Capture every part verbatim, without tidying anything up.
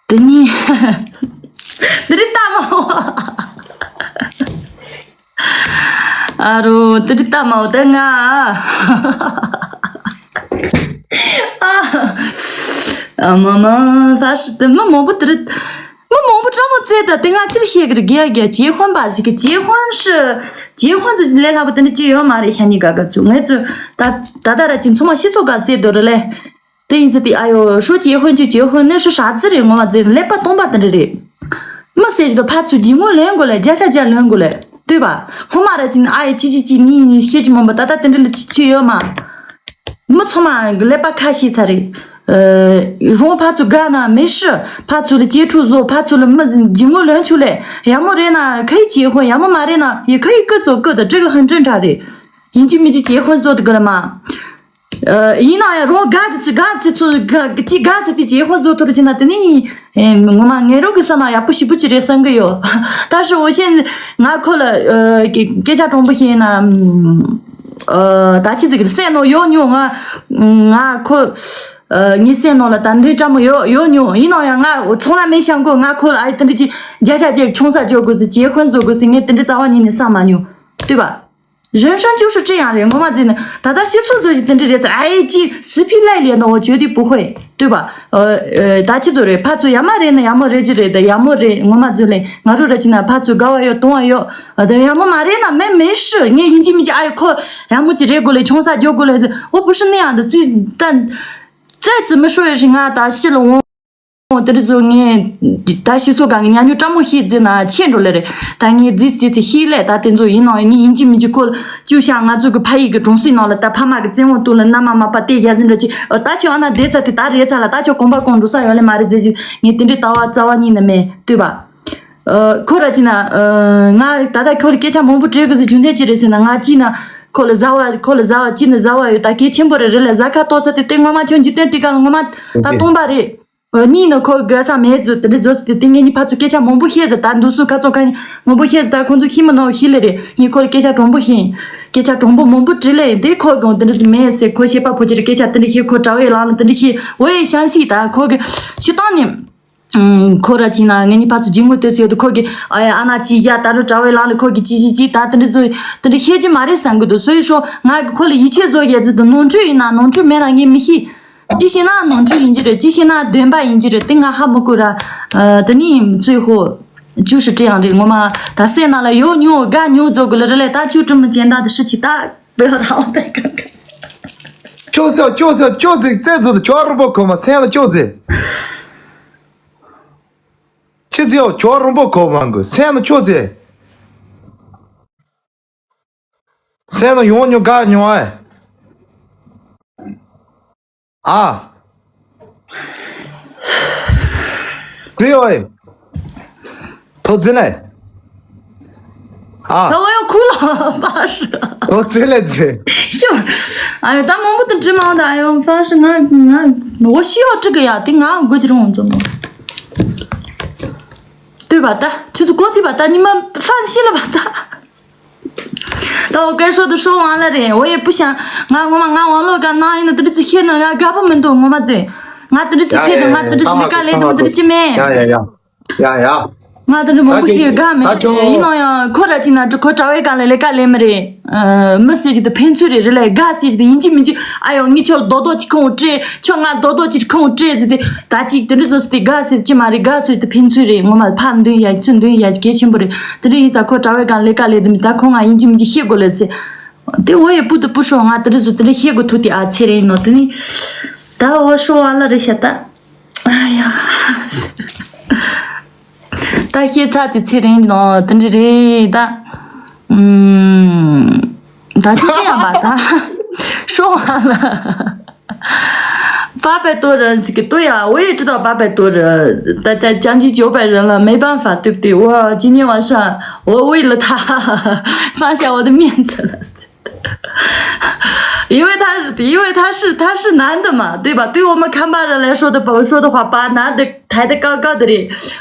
དེ་ནི་དེ་རིང་ལྟ་མ་འོ། ཨ་རོ་དེ་རིང་ལྟ་མ་འོ་དེ་ང་ཨ་མ་མ་ད་ཤི་དེ་མི་མང་པོ་དེ་རིང་མི་མང་པོ་ཀྲང་མོ་བཙལ་ད་དེ་ང་ཅིར་ཤེས་གི་རེད། རྒྱལ་རྒྱལ་结婚吧་ཟིག་གི་结婚是结婚ཚོ་ལས་སླ་པོ་དེ་འདྲ་ཅི་ཡོད་མ་རེད། ཤ་ཉེ་ག་ག་ཚོ་ངས་ཚོ་ད་ད་ད་ར་ཅི་མཚུངས་མ་ཤི་ཚོ་ག་བཙལ་འདུག་རེད་ལེ། དེ་ཡིན་ཚེ་དེ་ཨ་ཡོ་说结婚就结婚那是啥子རེད། ངོ་མ་བཙལ་ནས་ཀླད་པ་སྟོང་པ་དེ་འདྲ་རེད། མི་ཟེར་གྱི་འདུག་ཕར་ཚུར་ལྗིད་ངོ་ལེན་དགོས་ལེ། བརྒྱ་ཆ་བརྒྱ་ལེན་དགོས་ལེ། ལྟོས་པ། སྔོན་མ་ར་ཅིག་ཨ་ཡེ་ཅི་ཅི་ཅི་གཉིས་གཉིས་ཤེས་ཀྱི་མང་པོ་ད་ལྟ་དེ་འདྲ་ལ་ཅི་ཅི་ཡོད་མ། མི་ཚང་མ་གི་ཀླད་པ་ཁ་ཤས་ཚ་རེད། རང་ཕར་ཚུར་དགའ་ན་没事ཕར་ཚུར་ལ་གཅེས་ཕྲུག་བཟོ་ཕར་ཚུར་ལ་མི་ལྗིད་ངོ་ལེན་ཆོག་ལེ། ཡག་མོ་རེད་ན་可以结婚ཡག་མོ་མ་རེད་ན་也可以各走各的这个很正常རེད། ཡིན་གཅིག་མིན་གཅིག结婚做的个了嘛། 呃，ཡིན་ན་ཡང་རང་དགའ་དེ་ཚོ་དགའ་ཚེ་ཚོ་དགའ་ཅི་དགའ་ཚེ་དེ་结婚做ཐུབ་རེད་ཅེ་ན་དེ་ནི་ངོ་མ་ངའི་རང་གི་བསམ་ན་ཡག་པོ་ཞེ་པོ་ཅིག་རེད་བསམ་གི་ཡོད། ད་ཧྲི་འོ་ཤེས་ང་ཁོ་ལ་སྐད་ཆ་དྲང་པོ་བཤད་ན་ད་ཅི་ཟིག་རེད་སེམས་ནང་ཡོད་མྱོང་ང་ང་ཁོ་ངའི་སེམས་ནང་ལ་ད་འདི་འདྲ་མོ་ཡོད་ཡོད་མྱོང་། ཡིན་ན་ཡང་ང་ཚོང་ལ་མེད་བྱང་གོ་ང་ཁོ་ལ་ཨ་ཡི་དེ་འདྲ་ཅི་བརྒྱ་ཆ་བརྒྱ་ཆུང་ས་འཇོག་དགོས་ཟེར་结婚做དགོས་ཟེར་ངས་དེ་འདྲ་རྩ་བ་ཉིད་ནས་བསམ་མ་མྱོང་། ལྟོས་པ། 人生就是这样རེད། ངོ་མ་བརྗོད་ན་ད་ལྟ་ཤི་ཚོད་ཚོད་ཀྱི་དེ་འདྲ་རེད་ཟེར་ཨ་ཡེ་ཅི་སི་ཕི་ལའི་ལས་ནོ་绝对不会对吧？ད་ཅི་ཚོད་རེད་ཕར་ཚུར་ཡག་མ་རེད་ན་ཡག་མོ་རེད་ཀྱི་རེད། ད་ཡག་མོ་རེད་ངོ་མ་བརྗོད་ལེ་ང་རོ་ར་ཅི་ན་ཕར་ཚུར་དགའ་བ་ཡོད་གཏོང་བ་ཡོད། ད་ཡག་མོ་མ་རེད་ན་མེ་མེ་ཧྲི་ངས་ཡིན་གཅིག་མིན་གཅིག་ཨ་ཡེ་ཁོ་ཡག་མོ་ཅི་རེད་དགོས་ལེ་ཆུང་ས་འཇོག་དགོས་ལེ། འོ་不是那样的最但再怎么说也是ང་ད་ཤི་ལ་འོང་། དེ་འདྲ་བཟོ་ངས་ད་ཤི་ཚོ་གང་གི་ཉག་ཉོག་སྤྲང་མོ་ཤེས་རྫི་ན་ཆེ་འགྲོ་ལེ་རེད། ད་ངས་རྫི་རྫི་ཚེ་ཤེས་ལེ་ད་དེ་ཚོ་ཡིན་ནའང་ངས་ཡིན་གཅིག་མིན་གཅིག་ཁོ་ལ་བཅུ་ཤ་ང་ཚོ་གི་ཕ་ཡིག་གི་གྲོང་གསེབ་ནང་ལ་ད་ཕ་མ་གི་བཙན་དབང་སྟོང་ལ་མནའ་མ་མ་པ་དེ་ཡ་ཟིན་འདྲ་ཅི་ད་ཁྱོད་ཨ་ན་བསྡད་ཚ་དེ་ད་རེད་ཚ་ལ་ད་ཁྱོད་གོམ་པ་གང་འགྲོ་ས་ཡོད་ལེ་མ་རེད་རྫི་ཞིག་ངས་དེ་འདྲའི་ལྟ་བ་རྩ་བ་ཉིད་ནས་མེད་ལྟོས་པ། ཁོ་ར་ཅི་ན་ང་ད་ལྟ་ཁོ་ལ་སྐད་ཆ་མང་པོ་དྲིས་དགོས་ཟེར་རྒྱུ་མཚན་ཅི་རེད་ཟེར་ན་ང་ཅི་ན་ཁོ་ལ་བཟའ་བ་ཁོ་ལ་བཟའ་བ་ཅི་ན་བཟའ་བ་ཡོད་ད་གལ་ཆེན་པོ་རེད་རེད་ལ་བཟའ་ཁ་ཏོག་ཚ་དེ་ལྟས་ངོ་མ་ཁྱོད་འཇིག་རྟེན་དེ་ག་ལ་ངོ་མ་ད་སྟོང་པ་རེད། གཉིས་ནི་ཁོ་དགའ་ས་མེད་ཚོད་དེ་འདྲ་བཟོ་ཟེར་ཏེ་དེ་ངེད་གཉིས་ཕར་ཚུར་སྐད་ཆ་མང་པོ་བཤད་ཟེར་ད་འདུག་སུ་ཁ་ཚོ་ཁ་མང་པོ་བཤད་ཟེར་ད་ཁོང་ཚོ་ཤི་མི་ནོ་ཤི་ལེ་རེད། ངས་ཁོ་ལ་སྐད་ཆ་དྲང་པོ་བཤད། སྐད་ཆ་དྲང་པོ་མང་པོ་དྲིས་ལེ་དེ་ཁོ་གང་དེ་འདྲ་ཟེར་མེད་ཟེར་ཁོ་བཤད་པ་ཕོ་ཁྱེར་སྐད་ཆ་དེ་འདྲ་བཤད་ཁོ་གྲྭ་བའི་ལང་ལ་དེ་འདྲ་བཤད་འོ་ཡེ་ཤང་ཤི་ད་ཁོ་གི་ཤི་སྟངས་ནི། ཁོ་ར་ཅིག་ན་ངེད་གཉིས་ཕར་ཚུར་ཇི་ངོ་ལྟོས་ཚོད་དུ་ཁོ་གི་ཨ་ཡ་ཨ་ན་ཅི་ཡ་ད་རུ་གྲྭ་བའི་ལང་ལ་ཁོ་གི་ཅི་ཅི་ཅི་ད་དེ་འདྲ་བཟོ་དེ་འདྲ་བཤད་རྒྱུ་མ་རེད་བསམ་གི་འདུག་སོ་ཡི་ཤོ་ང་གི་ཁོ་ལ་ཡིད་ཆེས་བཟོ་ཡ་ཟེར་དུ་ནོར་འཁྲུལ་ཡིན་ན་ནོར་འཁྲུལ་མེད་ན་ངས་མི་ཤེས། ཅི་ཤེས་ན་ནོར་འཁྲུལ་ཡིན་གྱི་རེད། ཅི་ཤེས་ན་བདེན་པ་ཡིན་གྱི་རེད། དེ་ང་ཧ་མི་གོ་ར། ཨ་དེ་ནི་最后就是这样རེད། ངོ་མ་ད་སེམས་ནང་ལ་ཡོད་ཉོ་དགའ་ཉོ་རྫོགས་དགོས་ལ་རེད་ལས་ད་ཅུ་ཀྲུ་མི་ཅན་ད་དེ་ཧྲི་ཆི་ད་བེ་རང་བེ་ག་ག་ཅོ་ཟེར་ཅོ་ཟེར་ཅོ་ཟེར་རྩེ་རྫོགས་དུ་ཅོ་རུ་པོ་ཁོ་མ་སེམས་ལ་ཅོ་ཟེར། ཅི་ཟེར་ཅོ་རུ་པོ་ཁོ་མ་གི་སེམས་ལ་ཅོ་ཟེར། སེམས་ནང་ཡོང་ཉོ་དགའ་ཉོ་ཨེ། ཨ། དེ་ཡོད་ཨེ། ཐོ་ཙི་ལེ། ཨ། ད་འོ་ཡོ་ཁུ་ལ་པ་ཧྲི། ཐོ་ཙི་ལེ་ཙི། ཤོ། ཨ་ཡོ་ད་མང་པོ་དུ་འདྲི་མང་ད་ཨ་ཡོ་པ་ཧྲི་ང་ང་འོ་ཤི་ཡོ་ཀྲི་གི་ཡ་དེ་ང་དགོས་ཀྱི་རུང་འཛོམས་མོ། ལྟོས་པ་ད་ཁྱོད་ཚོ་གོ་ཐི་པ་ད་ཉི་མ་ཧྥན་ཤི་ལ་པ་ད། ད་འོ་སྐད་ཧྲོ་དུ་ཧྲོ་ཝང་ལ་རེད། འོ་ཡེ་པུ་ཤང་ང་ངོ་མ་ང་ཝང་ལོ་ག་ན་ཡིན་ན་དུ་རི་ཙི་ཤེས་ན་ང་དགའ་པོ་མི་འདུག་ངོ་མ་ཙི། ང་དུ་རི་ཙི་ཡ་ཕེ་ཡ་དུ་ང་ཡ་དུ་རི་ཙི་ལི་ཀ་ལེ་དུ་དུ་རི་ཙི་མེ། ཡ་ཡ་ཡ་ཡ་ཡ། ང་དུ་རི་མང་པོ་ཤེས་དགའ་མེད། ད་ཁྱོད་ཡིན་ན་ཡང་ཁོ་ར་ཅིག་ན་དུ་ཁོ་གྲྭ་བའི་ག་ལེ་ལེ་ཀ་ལེ་མི་རེད། མི་ཟེར་གྱི་དུ་ཕན་ཚུན་རེད་རེད་ལེ་དགའ་ཟེར་གྱི་དུ་ཡིན་གཅིག་མིན་གཅིག་ཨ་ཡོ་ངི་ཁྱོད་རྡོག་རྡོག་ཅིག་ཁོང་སྤྲད། ཁྱོད་ང་རྡོག་རྡོག་ཅིག་ཁོང་སྤྲད་ཟེར་ཏེ་ད་ཅིག་དེ་འདྲ་བཟོ་ཟེར་ཏེ་དགའ་ཟེར་ཅི་མ་རེད། དགའ་ཟེར་ཏེ་ཕན་ཚུན་རེད། ངོ་མ་ཕར་འདོན་ཡ་ཚུར་འདོན་ཡ་གལ་ཆེན་པོ་རེད། དེ་འདྲ་ཡིན་ཙང་ཁོ་གྲྭ་བའི་སྒང་ལས་ཀ་ལས་དུ་མི་ད་ཁོ་ང་ཡིན་གཅིག་མིན་གཅིག་ཤེས་དགོས་ལེ་ཟེར། དེ་འོ་ཡེ་པུ་དུ་པུ་ཧྲོ་ང་དེ་འདྲ་བཟོ་དེ་འདྲ་ཤེས་དགོས་ཐུག་དེ་ཨ་ཚེ་རིང་ནོ་དེ་ནི་ད་འོ་ཧྲོ་ཨ་ལ་རེད་ཤ་ད། ཨ་ཡ། ད་ཤེས་ཚ་དེ་ཚེ་རིང་ནོ་དེ་འདྲ་རེད་ད། ཨུམ། ད་ཅི་ཅི་ཡང་མ་ད། ཤོག་ཨ་ལ། པ་པའི་ཏོ་ར་ཟིག་གི་ཏོ་ཡ་འོ་ཡེ་ཀྲི་ཏོ་པ་པའི་ཏོ་ར། ད་ད་ཅང་ཅི་ཅོ་པའི་ར་ལ་མེ་བང་ཧྥ་ཏུབ་ཏི་འོ་ཅི་ཉེ་བ་ཤ་འོ་འོ་ཡེ་ལ་ད། ཧྥ་ཤ་འོ་དེ་མིན་ཚ་ལ་སི། 因为他，因为他是他是男的嘛，对吧？对我们看巴人来说的，说的话，把男的抬得高高的嘞。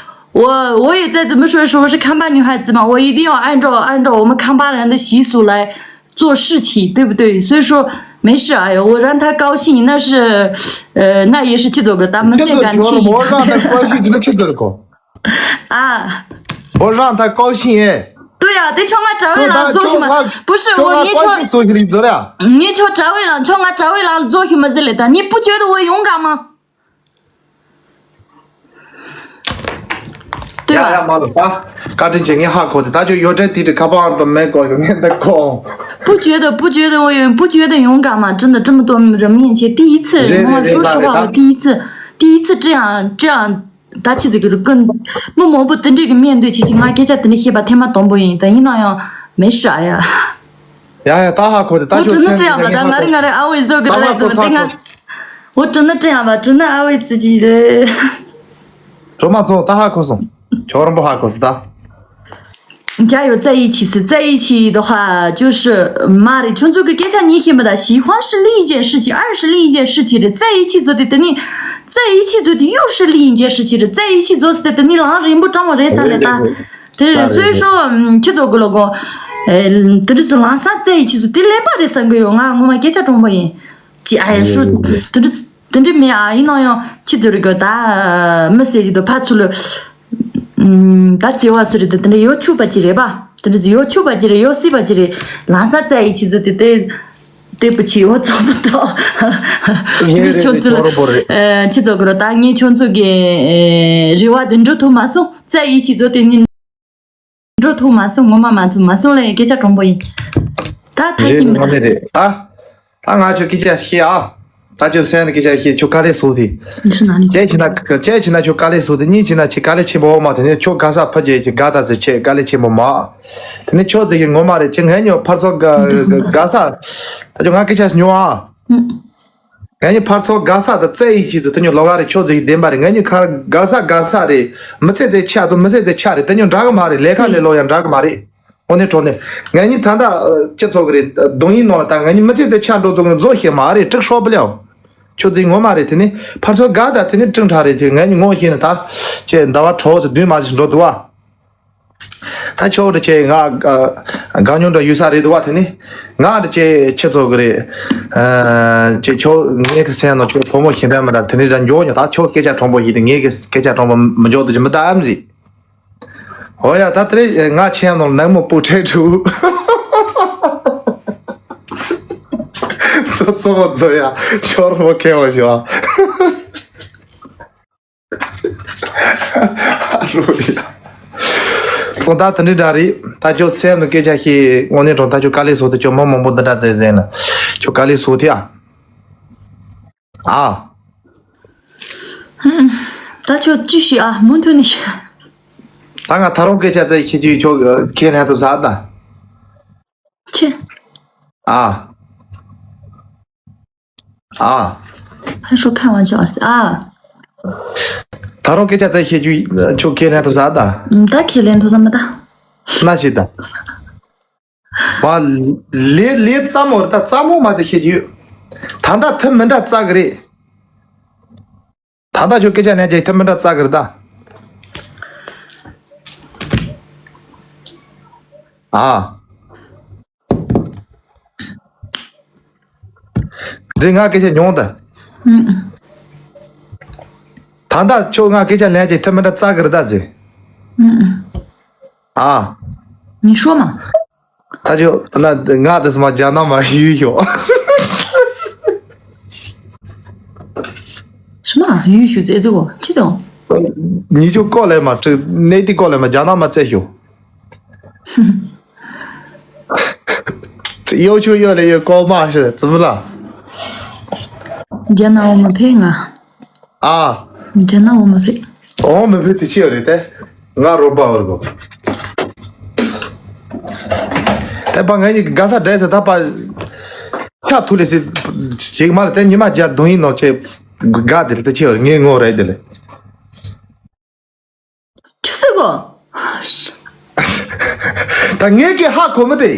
我我也再怎么说也是我是看巴女孩子嘛，我一定要按照按照我们看巴人的习俗来做事情，对不对？所以说，没事，哎呦，我让他高兴，那是，呃，那也是去做个大门 ཁྱེད་ཚོ་ཁྱོད་རང་མོ་རང་ད་高兴་ཟེར་ན་ཁྱེད་ཚོ་རེད་གོ 啊， མོ་རང་ད་高兴ཨེ། 对呀、对，叫我找位郎做什么？不是我，你叫， 高兴所以你做了。 你叫找位郎，叫我找位郎做什么之类的？你不觉得我勇敢吗？对吧？ ཡ་ཡ་མ་ལོ་ད། བཀའ་དྲིན་ཆེ། ངས་ཧ་གོ་དེ་ད་ཁྱོད་ཡོད་འདྲ་དེ་འདྲ་ཁ་པར་འགྲོ་མེད་གོ་ཡོད་ངས་ད་གོ 不觉得，不觉得我有，不觉得勇敢吗？真的，这么多人面前，第一次，我说实话，我第一次，第一次这样这样，大气这个跟 མི་མང་པོ་དེ་འདྲ་གི་面对ཁྱེད་ཀྱིས་ང་སྐད་ཆ་དེ་འདྲ་བཤད་པ་ཐེངས་མ་དང་པོ་ཡིན། ད་ཡིན་ན་ཡང་མི་ཧྲ་ཡ། 呀呀，大哈口的，大就 我真的这样吧？咱俺的俺的安慰做个来怎么的啊？我真的这样吧？真的安慰自己的。 卓玛总，大哈口松，乔人不哈口是的。 加油，在一起是在一起的话，就是妈的，全做个给他你什么的，喜欢是另一件事情，爱是另一件事情的，在一起做的等你，在一起做的又是另一件事情的，在一起做是的等你，然后人不张罗人才来打。对对对，所以说，嗯，去做个老公，呃，这就是拉萨在一起做的，连把的三个月啊，我们给他中国人，这哎说，这是。དེ་འདྲ་མེད་ཨ། ཡིན་ན་ཡང་ཁྱེད་ཚོ་རིག་གི་ད་མི་ཟེར་གྱི་འདུག་ཕར་ཚུར་ལ་ད་བརྩེ་བ་སུ་རེད། དེ་འདྲ་ཡོད་ཆོག་པ་ཅི་རེད་པ། དེ་འདྲ་ཡོད་ཆོག་པ་ཅི་རེད། ཡོད་སྲིད་པ་ཅི་རེད། ལམ་སང་བཙལ་ཡི་ཁྱེད་ཚོ་དེ་དེ་ལྟོས་པ་ཆེ་ཡོད་ཚོགས་འདུ་དང་ངས་ཁྱོད་ཚོ་ལ་ཁྱེད་ཚོ་གི་རོ་ད་ངས་ཁྱོད་ཚོ་གི་རེ་བ་དེ་འགྲུབ་ཐུབ་མ་སོང་། བཙལ་ཡི་ཁྱེད་ཚོ་དེ་ནི། འགྲོ་ཐུབ་མ་སོང་། ངོ་མ་མ་ཐུབ་མ་སོང་ལ་སྐད་ཆ་དྲང་པོ་ཡིན། ད་ཐ་ཧི་མི་ད། ད་ད་ང་ཁྱོད་སྐད་ཆ་བཤད་ཨ། ད་ཁྱོད་སེམས་ནས་སྐད་ཆ་བཤད། ཁྱོད་དཀའ་ལས་བཟོ་དེ། ཅེ་ཆི་ན་ཅེ་ཆི་ན་ཁྱོད་དཀའ་ལས་བཟོ་དེ། གཉིས་ཆི་ན་ཁྱེད་དཀའ་ལས་ཆེན་པོ་འོག་མ། དེ་ནས་ཁྱོད་དགའ་ས་ཕ་རྒྱལ་གྱི་དགའ་ད་ཟེར་ཁྱེད་དཀའ་ལས་ཆེན་པོ་མ། དེ་ནས་ཁྱོད་ཟེར་གྱི་ངོ་མ་རེད། ཁྱེད་ངས་ཉོ་ཕར་ཚོགས་དགའ་ས། ད་ཁྱོད་ང་སྐད་ཆ་ཉོ་ཨ། ང་གཉིས་ཕར་ཚོགས་དགའ་ས་དང་བཙལ་ཡིག་ཅིག་ཚོ་དེ་ཉོ་ལོག་ག་རེད། ཁྱོད་ཚོ་ཡིག་བདེན་པ་རེད། ང་གཉིས་ཁར་དགའ་ས་དགའ་ས་རེད། མི་ཚེ་ཚེ་ཆ་ཚོ་མི་ཚེ་ཚེ་ཆ་རེད། དེ་ཉོ་འདྲ་གི་མ་རེད། ལས་ཀ་ལས་ལོ་ཡང་འདྲ་གི་མ་རེད། འོ་ནས་གྲོགས་ནས་ང་གཉིས་ད་ལྟ་སྤྱི་ཚོགས་ཀྱི་རེད། གདོང་ཡིན་ནོ་ལ་ད་ང་གཉིས་མི་ཚེ་ཚེ་ཆ་འགྲོ་ཚོ་ངས་མཛོ་ཤེས་མ་རེད། ཀྲིག་ཧྲོ་པི་ལེའོ། ཁྱོད་ཚོ་ངོ་མ་རེད། དེ་ནི་ཕར་ཚོགས་དགའ་ད་དེ་ནི་ཀྲིག་ཁྲ་རེད། དེ་ང་གཉིས་ངོ་ཤེས་ནི་ད་ཅེ་ཟླ་བ་གྲོགས་ཚོ་བདུན་མ་ཞིག་འགྲོ་འདུག་བ། ད་ཁྱོད་འདྲ་ཅེ་ང་དགའ་ཉོ་འདྲ་ཡོད་ས་རེད་འདུག་བ། དེ་ནི་ང་འདྲ་ཅེ་ཁྱེད་ཚོ་གི་རེད། ཅེ་ཁྱོད་ངའི་གི་སེམས་ནང་ཁྱོད་བུ་མོ་གཞན་པ་མི་འདྲ་དེ་ནི་ར་མགྱོགས་ཉོ། ད་ཁྱོད་སྐད་ཆ་དྲང་པོ་ཡིན་དེ་ངའི་གི་སྐད་ཆ་དྲང་པོ་མི་མགྱོགས་དུ་ཅི་མི་ད་ཨམ་རེད། ཨོ་ཡ་ད་དེ་རེད། ང་ཆེན་ནང་ནང་མོ་པོ་ཁྲེ་ཁྲུ། ཙོ་ཙོ་མོ་ཙོ་ཡ་ཤོར་མོ་ཁེ་མོ་ཞོ། རོ་ཡ། ཙོ་ད་དེ་འདྲ་འདྲ་རེད། ད་ཁྱོད་སེམས་ནང་སྐད་ཆ་བཤད། དངོས་གནས་དྲང་ད་ཁྱོད་དཀའ་ལས་བཟོ་དུ་ཁྱོད་མི་མང་པོ་འདི་འདྲ་བཙལ་ཟེར་ན་ཁྱོད་དཀའ་ལས་བཟོ་དེ་ཨ། ཨ། ད་ཁྱོད་ཅི་ཞིག་ཨ་མུ་མཐུད་ནས། ད་ང་ད་རུང་སྐད་ཆ་ཙེ་ཤེས་ཀྱི་ཁྱོད་ཁས་ལེན་ཐུབ་ས་ད། ཁྱེད། ཨ། ཨ། ཧ་ཧྲོ་ཁ་བ་ཅོ་ཨ་སི་ཨ། ད་རུང་སྐད་ཆ་ཙེ་ཤེས་ཀྱི་ཁྱོད་ཁས་ལེན་ཐུབ་ས་ད། ད་ཁས་ལེན་ཐུབ་ས་མི་ད། ན་ཞིག་ད། བ། ལས་ལས་ཙམ་མོ་རེད་ད། ཙམ་མོ་མ་ཙེ་ཤེས་ཀྱི་ཡོད། ད་ལྟ་ཐུབ་མི་འདྲ་ཙག་གི་རེད། ད་ལྟ་ཁྱོད་སྐད་ཆ་ལན་ཅིག་ཐུབ་མི་འདྲ་ཙག་གི་རེད་ད། ཨ། ཛི་ང་སྐད་ཆ་ཉུང་ད། ད་ལྟ་ཁྱོད་ང་སྐད་ཆ་ལན་ཅིག་ཐུབ་མི་འདྲ་ཙག་གི་རེད་ད་ཛི། ཨ། 你说嘛。 ད་ཅོ་ན་ང་དེ་སྨ་རྒྱ་ནག་མ་ཡུལ་ཤོག什么？ ཡུལ་ཤོག་ཙེ་ཙེ་གོ་ཅི་དང་། ཉི་ཅོ་ཀོ་ལེ་མ་ཀྲི་ནེ་ཏི་ཀོ་ལེ་མ་རྒྱ་ནག་མ་ཙེ་ཤོག་ཡོ་ཆོ་ཡོ་ལེ་ཡོ་ཀོ་མ་ཤི་ཙི་མི་ལ། རྒྱ་ནག་འོ་མ་ཕེ་ང་། ཨ། རྒྱ་ནག་འོ་མ་ཕེ། འོ་མ་ཕེ་དེ་ཅི་ཡོད་རེད་དེ། ང་རོ་པ་བར་གོ། དེ་པ་ང་ཡི་དགའ་ས་འདྲེས་ས་ད་པ། ཁ་ཐུ་ལེ་སི། ཅིག་མ་ལ་དེ་ཉི་མ་རྒྱ་གདོང་ཡིན་ནོ་ཆེ། དགའ་དེ་ལ་དེ་ཅི་ཡོད་རེད་ངའི་ངོ་རེད་དེ་ལེ། ཆུ་སི་གོ། ད་ངས་ཀྱི་ཧ་གོ་མི་དེ།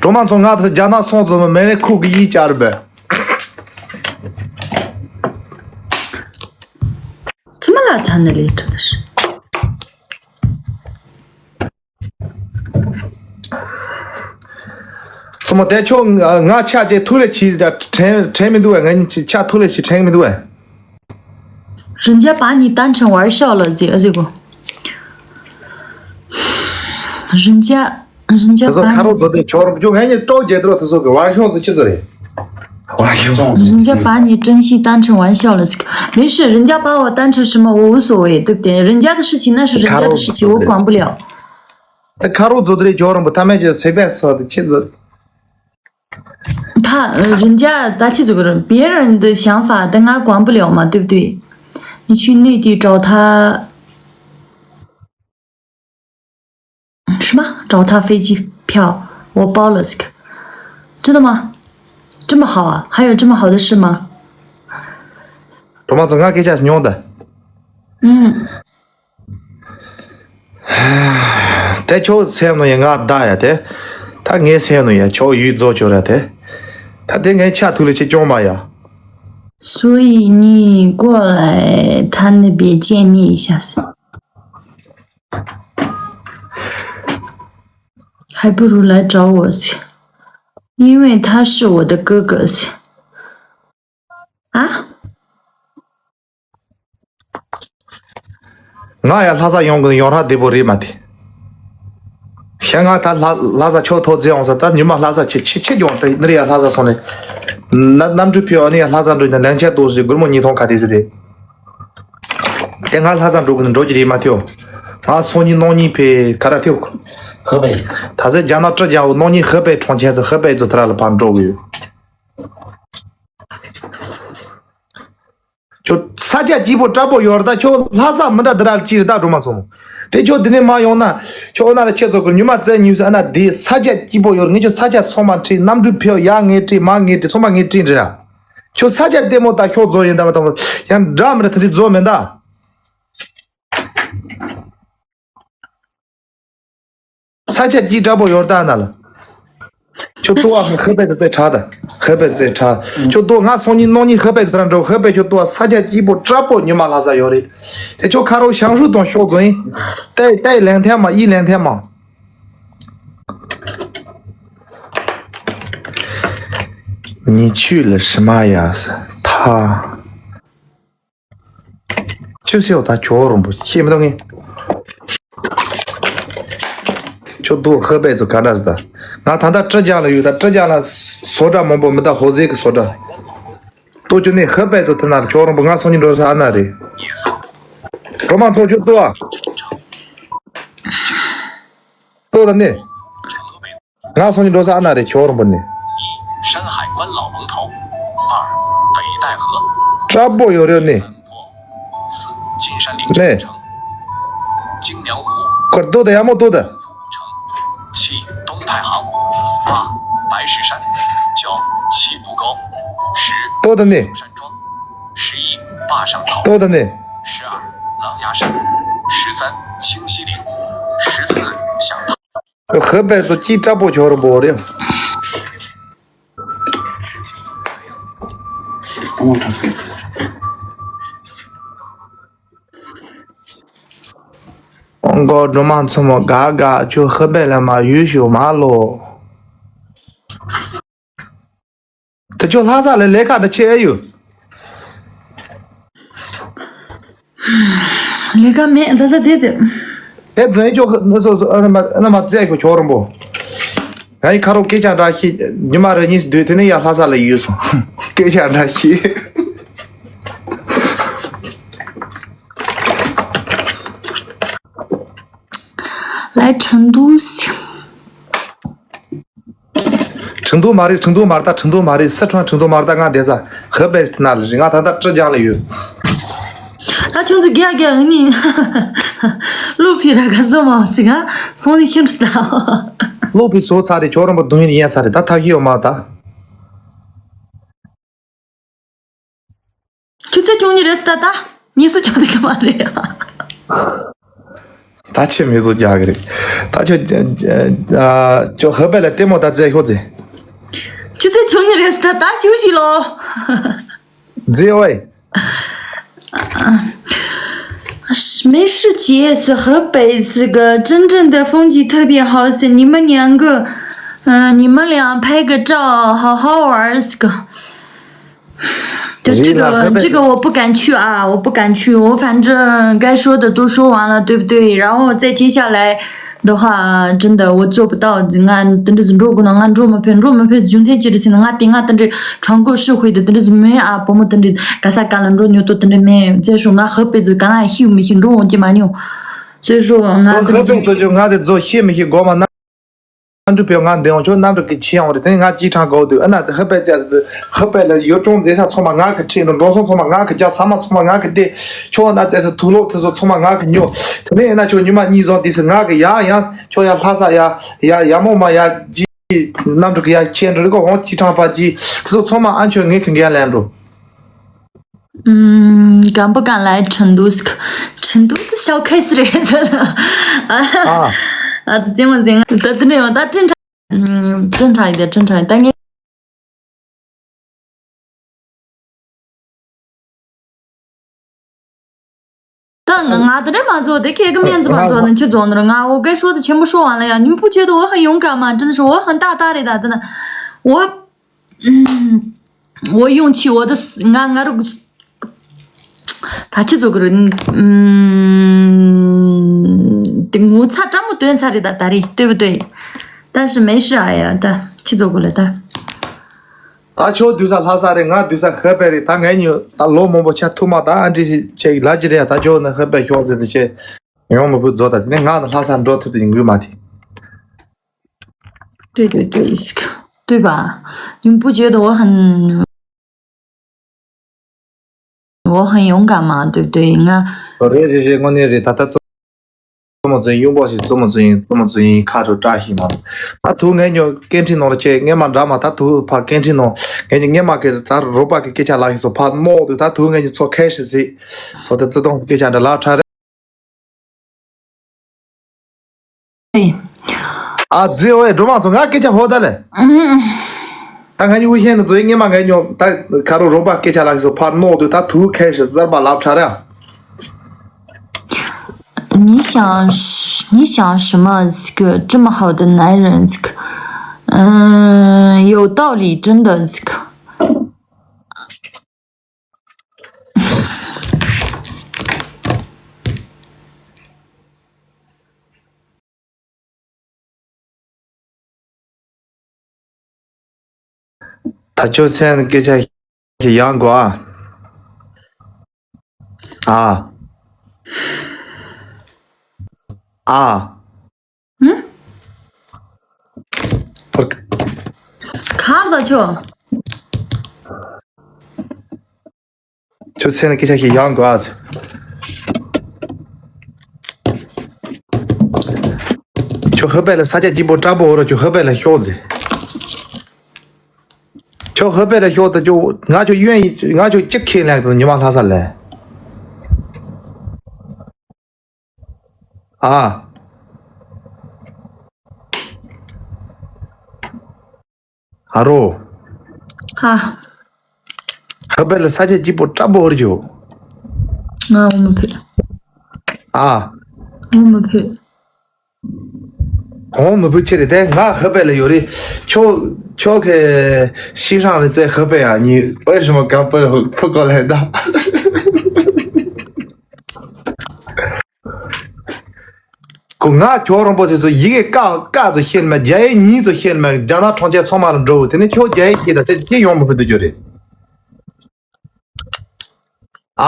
གྲོ་མ་ཚོ་ང་དང་རྒྱ་ནག་སོང་ཙམ་མེ་རེ་ཁུག་གི་ཡིད་བཅར་བས། ཙི་མ་ལ་ཐ་ནི་ལས་ཁྲི་དི་ཧྲི། ཚང་མ་དེ་ཁྱོད་ང་ཆ་ཅེ་ཐུག་ལེ་ཆི་དྲན་དྲན་མི་འདུག་བས། ང་གཉིས་ཆ་ཐུག་ལེ་ཆི་དྲན་མི་འདུག་བས། 人家把你当成玩笑了，这个这个。人家人家 དེ་ཚོ་ཁ་རོག་ཚོ་དེ་ཁྱོད་རང་ཁྱོད་ངས་ཉིད་སྤྲོ་རྒྱལ་དུ་དེ་ཚོ་གི་བར་ཤོག་ཚོ་ཁྱི་ཚོ་རེད། བར་ཤོག་ཚོ། 人家把你真心当成玩笑了，没事，人家把我当成什么，我无所谓，对不对？人家的事情那是人家的事情，我管不了。 ཁ་རོག་ཚོ་དེ་ཁྱོད་རང་བུ་ཐ་མལ་གྱི་སེ་བས་སོ་དེ་ཁྱི་ཚོ། 他呃，人家他去这个人，别人的想法，但俺管不了嘛，对不对？你去内地找他，什么？找他飞机票，我包了这个，真的吗？这么好啊？还有这么好的事吗？ གྲོགས་མ་ཚོ་ང་སྐད་ཆ་ཉོང་ད། ཨུམ། དེ་ཁྱོད་སེམས་ནང་ཡ་ང་བདག་ཡ་དེ། ད་ངའི་སེམས་ནང་ཡ་ཁྱོད་ཡུལ་རྫོགས་ཁྱོད་ར་དེ། ད་དེ་ངའི་ཆ་ཐུག་ལེ་ཆེ་ཅུང་མ་ཡ། 所以你过来他那边见面一下噻。还不如来找我去，因为他是我的哥哥噻。啊？ ང་ཡང་ལྷ་ས་ཡོང་གི་ཡོང་ར་བདེ་པོ་རེད་མ་དེ། ཤ་ང་ད་ལྷ་ལྷ་ས་ཆོས་ཐོག་རྫི་ཡོང་ས་ད་ཉི་མ་ལྷ་ས་ཆེ་ཆེ་ཆེ་ཀྱང་ད་ནི་ཡང་ལྷ་ས་སོང་ནས། ན་གནམ་གྲུ་ཕེ་བ་ནི་ཡང་ལྷ་ས་འགྲོ་ན་ལན་ཆ་ཏོག་ཞིག་སྒོར་མོ་ཉིས་སྟོང་ཁ་དེ་ཟིག་རེད། དེ་ང་ལྷ་ས་འགྲོ་གི་འགྲོ་གི་རེད་མ་ཐེའོ། ང་སོང་ཉིན་གནངས་ཉིན་ཕེ་ག་ར་ཐེའོ། ཧི་པེ། ད་ཚེ་རྒྱ་ནག་ཀྲི་རྒྱ་བོ་གནངས་ཉིན་ཧི་པེ་གྲོང་ཁྱེར་ཚོ་ཧི་པེ་ཚོ་ཐ་ར་ལ་ཕར་འགྲོ་གི་ཡོད། ཁྱོད་ས་ཆ་སྐྱིད་པོ་དྲག་པོ་ཡོད་རེད་ད། ཁྱོད་ལྷ་ས་མི་འདྲ་འདི་ར་ཅི་རེད་ད་སྒྲོལ་མ་ཚོ། དེ་ཁྱོད་འདི་ནས་མ་ཡོང་ན། ཁྱོད་ཨ་ན་ལ་ཁྱེད་ཚོ་གི་ཉི་མ་བཙན་ཉུས་ཟེར་ཨ་ན་དེ་ས་ཆ་སྐྱིད་པོ་ཡོད་རེད། ངས་ཁྱོད་ས་ཆ་ཚང་མ་ཁྲིད། གནམ་གྲུ་ཕེབས་ཡག་ངས་ཁྲིད། མ་ངས་ཁྲིད། ཚང་མ་ངས་ཁྲིད་རེད་ར། ཁྱོད་ས་ཆ་ལྟད་མོ་ད་ཤོག་རྫོགས་ཡིན་ད་མ་ད་མ་ཡང་འདྲ་མི་རེད། ད་དེ་རྫོགས་མེད་ད། ས་ཆ་སྐྱིད་དྲག་པོ་ཡོད་ད་ན་ལ། ཁྱོད་ལྟོ་བ་ཧི་པེ་དེ་ཚེ་ཁྲག་ད། ཧི་པེ་དེ་ཚེ་ཁྲག་ཁྱོད་ལྟོ་ང་སོང་ཉིན་གནངས་ཉིན་ཧི་པེ་དེ་ཚེ་འགྲོ། ཧི་པེ་ཁྱོད་ལྟོ་བ་ས་ཆ་སྐྱིད་པོ་དྲག་པོ་ཉི་མ་ལྷ་ས་ཡོད་རེད། དེ་ཁྱོད་ཁ་རོག་ཞང་ཧྲུ་དང་ཤོག་རྫོགས་ཡིན། ཏའི་ཏའི་ལན་ཐེ་མ་ཡི་ལན་ཐེ་མ། 你去了什么呀？他 ཅི་ཟེར་བ་ད་ཁྱོད་རོང་པོ་ཤེས་མི་འདུག་ངས། ཁྱོད་ལྟོ་ཧི་པེ་ཚོ་ག་འདྲ་ཟེར་ད། ང་ད་ལྟ་ཀྲི་ཅང་ལ་ཡོད་ད། ཀྲི་ཅང་ལ་བཟོ་གྲྭ་མང་པོ་མི་ད་ཧོ་ཟེ་གི་བཟོ་གྲྭ། ལྟོ་ཅོ་ནས་ཧི་པེ་ཚོ་དེ་ན་ཁྱོད་རོང་པོ་ང་སོང་ཉིན་འགྲོ་ས་ཨ་ན་རེད། སྒྲོལ་མ་ཚོ་ཁྱོད་ལྟོ་ཨ། ལྟོ་ད་ནི། ང་སོང་ཉིན་འགྲོ་ས་ཨ་ན་རེད། ཁྱོད་རོང་པོ་ནི། 山海关老龙头，二北戴河， དྲག་པོ་ཡོད་རེད་ནི། 三坡，四金山灵 ནི། 山城，金梁湖， ཁོར་ལྟོ་ད་ཡ་མོ་ལྟོ་ད། 古城，七东太行，八白石山，九七步沟，十ལྟོ་ད་ནི། 山庄，十一坝上草，ལྟོ་ད་ནི། 十二狼牙山，十三清溪灵，十四响堂。 ཧི་པེ་ཚོ་སྐྱིད་དྲག་པོ་ཁྱོད་རོང་པོ་རེད། ཨོང་གོ་སྒྲོལ་མ་མཚོ་མོ་དགའ་དགའ་ཁྱོད་ཧི་པེ་ལ་མ་ཡུལ་ཞུ་མ་ལོ། དེ་ཁྱོད་ལྷ་ས་ལ་ལས་ཀ་འདྲ་བྱེད་ཨེ་ཡོད། ལས་ཀ་མེད་ད་ལྟ་བསྡད་དེ། དེ་རྫུན་ཁྱོད་ཨ་ན་མ་ཨ་ན་མ་བཙལ་ཁྱོད་ཁྱོད་རོང་པོ། ང་ཡི་ཁ་རོག་སྐད་ཆ་འདྲ་ཞིག་ཉི་མ་རེ་གཉིས་སྡོད་དེ་ནས་ཡར་ལྷ་ས་ལ་ཡོད་སོང་། སྐད་ཆ་འདྲ་ཞིག 来成都行。 ཁྲིན་ཏུའུ་མ་རེད། ཁྲིན་ཏུའུ་མ་རེད་ད། ཁྲིན་ཏུའུ་མ་རེད། སི་ཁྲོན་ཁྲིན་ཏུའུ་མ་རེད་ད། ང་བསྡད་ས་ཧི་པེ་ན་ལ་རེད། ང་ད་ལྟ་ཀྲི་ཅང་ལ་ཡོད། ད་ཁྱོད་ཚོ་རྒྱག་རྒྱག་ཨ་ནི། ལོ་ཕི་ར་ག་ཟོ་མ་སི་ག་སོང་ནི་ཁྱེར་སི་ད། ལོ་ཕི་སོ་ཚ་རེད། ཁྱོད་རང་པོ་གདོང་ཡིན་ཡན་ཚ་རེད་ད། ཐབས་ཤེས་ཡོད་མ་ད། ཆུ་ཚོད་བཅུ་གཉིས་རེད་ཟེར་ད་ད། ཉི་ཤུ་ཆགས་འདུག་གི་མ་རེད། ད་ཁྱེད་མི་བཟོ་རྒྱག་གི་རེད། ད་ཁྱོད་ཨ་ཁྱོད་ཧི་པེ་ལ་ལྟད་མོ་ད་རྫས་ཤོག་རྫས། ཆུ་ཚོད་བཅུ་གཉིས་རེད་ཟེར་ད་ད་ཞུ་ཞིག་ལོ། རྫས་ཨོའི། 没事姐是河北这个真正的风景特别好，是你们两个，嗯，你们俩拍个照，好好玩儿。这个，这个，这个我不敢去啊，我不敢去，我反正该说的都说完了，对不对？然后再接下来的话，真的我做不到。ང་དེ་འདྲ་ཟིག་འགྲོ་དགོས་ན་ང་འགྲོ་མི་ཕོད། འགྲོ་མི་ཕོད་རྒྱུ་མཚན་ཅི་རེད་ཟེར་ན། ང་དེ་ང་དེ་འདྲ་ཁྲང་ཀོ་ཧྲི་ཧུའེ་དེ་དེ་འདྲ་ཟིག་མེད་ཨ། བུ་མོ་དེ་འདྲ་ག་ས་ག་ལ་འགྲོ་མྱོང་དོ་དེ་འདྲ་མེད། ཙེ་ཧྲུ་ང་ཧི་པེ་ཚོ་ག་ན་ཤི་མི་ཤི་འགྲོ་འོང་གི་མ་མྱོང་། ཙེ་ཧྲུ་ང་ཁོ་དེ་ཧི་པེ་ཚོ་ང་དེ་ཚོ་ཤི་མི་ཤི་གོ་མ་ན། ཨ་འབྲུག་པའི་ང་འདི་འོང་ཁྱོད་གནམ་གྲུ་གི་ཆེ་འོང་རེད། དེ་ང་ཅིག་ཁྲང་གོ་དུས་ཨ་ན་དེ་ཧི་པེ་ཙེ་ཧི་པེ་ལ་ཡོ་ཅོང་མཛེས་ས་ཚང་མ་ང་གི་ཁྲིད་འགྲོ། འགྲོ་སོང་ཚང་མ་ང་གི་རྒྱ་ས་མ་ཚང་མ་ང་གི་དེ་ཁྱོད་ན་ཙེ་ས་ཐུག་ལོག་དེ་ཚོ་ཚང་མ་ང་གི་ཉོ། དེ་ནས་ཨ་ན་ཁྱོད་ཉི་མ་གཉིས་བཟང་དེ་སི་ང་གི་ཡ་ཡང་ཁྱོད་ཡ་ལྷ་ས་ཡ་ཡ་ཡ་མོ་མ་ཡ་ཅི་གནམ་གྲུ་གི་ཡ་ཁྱེད་འགྲོ་རེ་གོ་འོང་ཅིག་ཁྲང་པ་ཅི་དེ་ཚོ་ཚང་མ་ཨ་ཁྱོད་ངས་གི་འགན་ལེན་འགྲོ། ཨུམ། གམ་པ་གང་ལ་ཁྲིན་ཏུ་ཟིག་ཁྲིན་ཏུ་ཟིག་ཤའོ་ཁེ་སི་རེད། ཨ། ཨ་ཙི་ཙི་མ་ཟིག་ད་དེ་ནས་ད་ཀྲིན་ཁྲ། ཀྲིན་ཁྲ་ཡིན་ད་ཀྲིན་ཁྲ་ཡིན་ད་ངས། ད་ང་ང་དེ་འདྲ་མ་ཚོ་དེ་ཁྱེད་ཀྱི་སྨན་རྩིས་མ་ཚོ་ནི་ཁྱེད་རྫོང་ནོར་ང་འོ་གེ་ཧྲོ་དེ་ཆེན་པོ་ཧྲོ་ཝང་ལ་ཡ་ཉིན་པོ་ཆེ་དུ་འོ་ཧ་ཡོང་ག་མ་ཀྲིན་ཧྲོ་འོ་ཧ་ཏག་ཏག་རེད། ད་དེ་ན་འོ། 我用气，我的ང་ང་རུ་ད་ཅི་ཚོ་གི་རུ་ངོ་ཚ་ཀྲང་མོ་དོན་ཚ་རེད་ད་ད་རེད་对不对？但是没事哎呀，ད་ཅི་ཚོ་གི་ལ་ད། ད་ཁྱོད་དུས་ས་ལྷ་ས་རེད། ང་དུས་ས་ཧེ་པེ་རེད། ད་ངའི་ཉོ་ད་ལོ་མང་པོ་ཆ་ཐུག་མ་ད་ཨ་འདྲི་ཆེ་ལ་ཅི་རེད། ད་ཁྱོད་ནི་ཧེ་པེ་ཤོག་ཟེར་དུ་ཆེ་ཡོང་མི་བུ་རྫོགས་ད་དེ་ནས་ང་ནི་ལྷ་ས་འགྲོ་ཐུབ་དུ་ཡིན་དགོས་མ་དེ། 对对对，对吧？你不觉得我很，我很勇敢吗？对不对？你看， རེད་རེད་རེད། དངོས་གནས་རེད། ད་ལྟ་རྩོམ་མོ་རྩོམ་ཡིན། གཡུང་པོ་ཞིག་རྩོམ་མོ་རྩོམ་ཡིན། རྩོམ་མོ་རྩོམ་ཡིན། ཁ་དྲོ་བཀྲ་ཤིས་མ། ད་དུང་ངས་ཉོ་སྐད་འཕྲིན་ནང་ལ་ཆེ་ངས་མ་འདྲ་མ། ད་དུང་ཕ་སྐད་འཕྲིན་ནང་ངས་ཉོ་ངས་མ་སྐད་ད་རོགས་པ་གི་སྐད་ཆ་ལ་ཡིན་སོ་ཕ་མོ་དུ་ད་དུང་ངས་ཉོ་ཚོ་ཁ་ཤི་སི་ཚོ་དེ་བརྩི་མཐོང་གི་སྐད་ཆ་འདྲ་ལ་ཁྲ་རེད། ཨ་ཙི་ཨོའི་སྒྲོལ་མ་ཚོ་ང་སྐད་ཆ་ཧོ་ད་ལེ། ད་ང་གཉིས་དབུ་ཤེས་ནི་ཚོ་ཡིན་ངེས་མ་ངས་ཉོ་ད་ཁ་རོ་རོགས་པ་སྐད་ཆ་ལ་ཤི་སོ་ཕར་ནོག་དུས་ད་ཐུག་ཁའི་ཤི་གསར་པ་ལབ་ཁྲ་ར། 你想，你想什么？这个这么好的男人，这个，嗯，有道理，真的，这个。 ད་ཁྱོད་མཚན་སྐད་ཆ་ཞིག་ཡང་གོ་ཨ། ཨ། ཨ། ཨ། ཧུམ། ཁར་ད་ཆོ། ཁྱོད་སེམས་ལ་སྐད་ཆ་ཞིག་ཡང་དགོས་ཨ། ཁྱོད་ཧི་པེ་ལ་ས་ཆ་སྐྱིད་པོ་དྲག་པོ་འོ་ར། ཁྱོད་ཧི་པེ་ལ་ཤོག་ཟེ། ཁྱོད་ཧི་པེ་ལ་ཤོག་ད་ཁྱོད་ང་ཁྱོད་གཡོན་ཡིན། ང་ཁྱོད་གཅིག་ཁས་ལེན་དུ་ཉི་མ་ལྷ་ས་ལས། ཨ། ཨ་རོ། ཧ། ཧ་པེ་ལ་ས་ཆ་སྐྱིད་པོ་དྲག་པོ་འོར་རྒྱུ། ང་འོ་མི་ཕོད། ཨ། འོ་མི་ཕོད། འོ་མི་ཕོད་ཆེ་རེད་དེ། ང་ཧ་པེ་ལ་ཡོད་རེད། ཁྱོད་ཁྱོད་ཁེ་ཤི་ཧྲང་རེད་ཙེ་ཧ་པེ་ཡ་ཉི་པར་ཞི་མ་གམ་པར་ཕུ་གོ་ལེ་ད། ཁོ་ང་ཁྱོད་རང་པོ་དེ་ཚོ་ཡི་གེ་ཀ་ཀ་ཚོ་ཤེས་མ། རྒྱ་ཡིག་གཉིས་ཚོ་ཤེས་མ། རྒྱ་ནག་གྲོང་ཁྱེར་ཚང་མ་ལ་འགྲོ་བོ་དེ་ནས་ཁྱོད་རྒྱ་ཡིག་ཤེས་ད་དེ་སྐྱེ་ཡོང་མི་ཕོད་དུ་གྱུར་རེད། ཨ།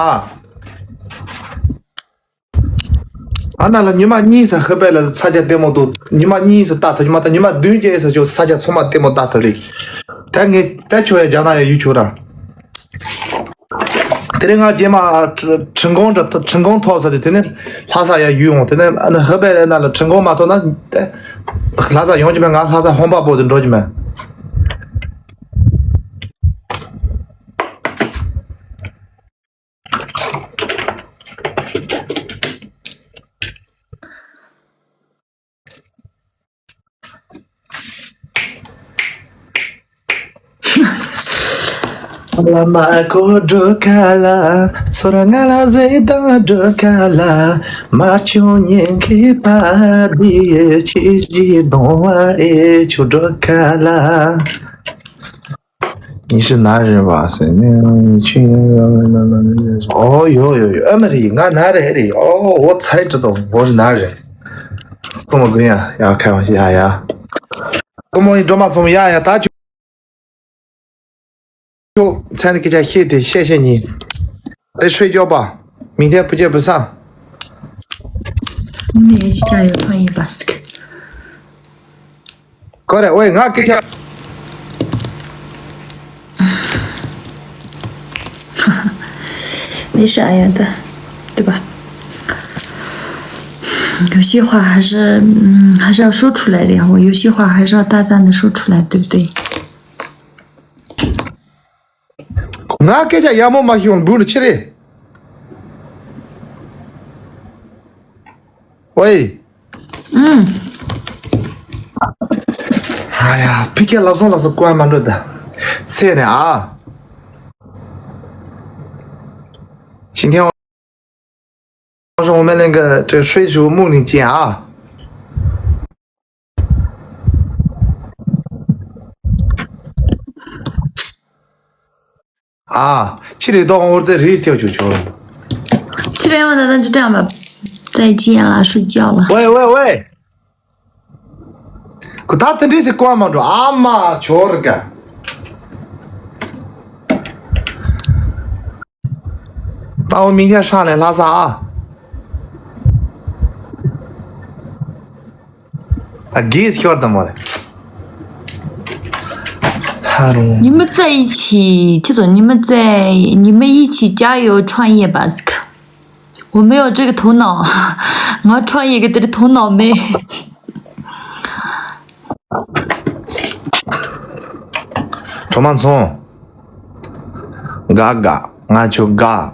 ཨ་ན་ལ་ཉི་མ་གཉིས་ས་ཧི་པེ་ལ་ས་ཆ་ལྟད་མོ་འདུག་ཉི་མ་གཉིས་ས་ལྟ་ཐུབ་ཀྱི་མ་ད། ཉི་མ་བདུན་བརྒྱད་ས་ཆོ་ས་ཆ་ཚང་མ་ལྟད་མོ་ལྟ་ཐུབ་རེད། ད་ངས་ད་ཁྱོད་ཡ་རྒྱ་ནག་ཡ་ཡུལ་ཆོག་ར། དེ་རིང་ང་རྗེས་མ་ཁྲི་ཁྲི་འགོང་འདྲ་ཁྲི་འགོང་ཐོབ་ས་དེ་དེ་ནས་ལྷ་ས་ཡ་ཡུལ་འོང་། དེ་ནས་ཨ་ནི་ཧི་པེ་ལ་ན་ལ་ཁྲི་འགོང་མ་ཐོབ་ན་དེ་ལྷ་ས་ཡོང་རྒྱུ་མེད། ང་ལྷ་ས་ཧོང་པ་པོ་དེ་འགྲོ་རྒྱུ་མེད། ལ་མ་གོ་འགྲོ་ག་ལ། ཚོར་ང་ལ་ཟེར་དང་འགྲོ་ག་ལ། མ་བྱུང་ཉིན་གི་པ་དེ་ཆི་ཞིག་གཏོང་བ་ཨེ་ཆོག་འགྲོ་ག་ལ། 你是男人吧？谁呢？你去那个……哦，有有有，ཨ་མ་རེད། ང་ན་རེད་རེད།哦，我才知道我是男人。这么怎样？要开玩笑呀？ ཀོ་མོ་ཡི་སྒྲོལ་མ་ཚོམ། ཡ་ཡ། ད་ཁྱོད་ཚན་གྱི་ཆ་ཤེས་ཏེ་བཤད་བཤད་ཉིན། ཨེ་ཧྲེ་ཅོ་པ། མིང་ཐེ་བུ་ཅེ་བུ་ས། ནས་ཅི་ཅ་ཡོད་ཕ་ཡིན་པ་སི། ཀོ་རེ་ཝེ་ང་སྐད་ཆ། 没事，哎呀，对对吧？有些话还是，嗯，还是要说出来的呀。我有些话还是要大胆的说出来，对不对？ ང་སྐད་ཆ་ཡག་མོ་མ་ཤེས་བ་འབུ་ནི་ཆི་རེད། ཝེ། ཨུམ། ཨ་ཡ། ཕི་ཁེ་ལབ་སོང་ལབ་སོང་ཀོ་ཨ་མ་འགྲོ་ད། ཚེ་ནས་ཨ། ཅི་ཐེང་། 我说我们那个这水煮木里见啊。 啊，七里东我在里头就去了。 七点半的，那就这样吧，再见了，睡觉了。 喂喂喂，可他等这些关门着，阿妈去了个。 ད་འོ་མི་ཡ་ཧྲ་ལས་ལྷ་ས་ཨ། ཨ་གིས་ཤོར་དང་མོ་ལེ། ཧ་རུང་། 你们在一起，这种你们在，你们一起加油创业吧。我没有这个头脑，我创业个这个头脑没。 གྲོ་མ་ཚོང་། དགའ་དགའ་ང་ཆོ་དགའ།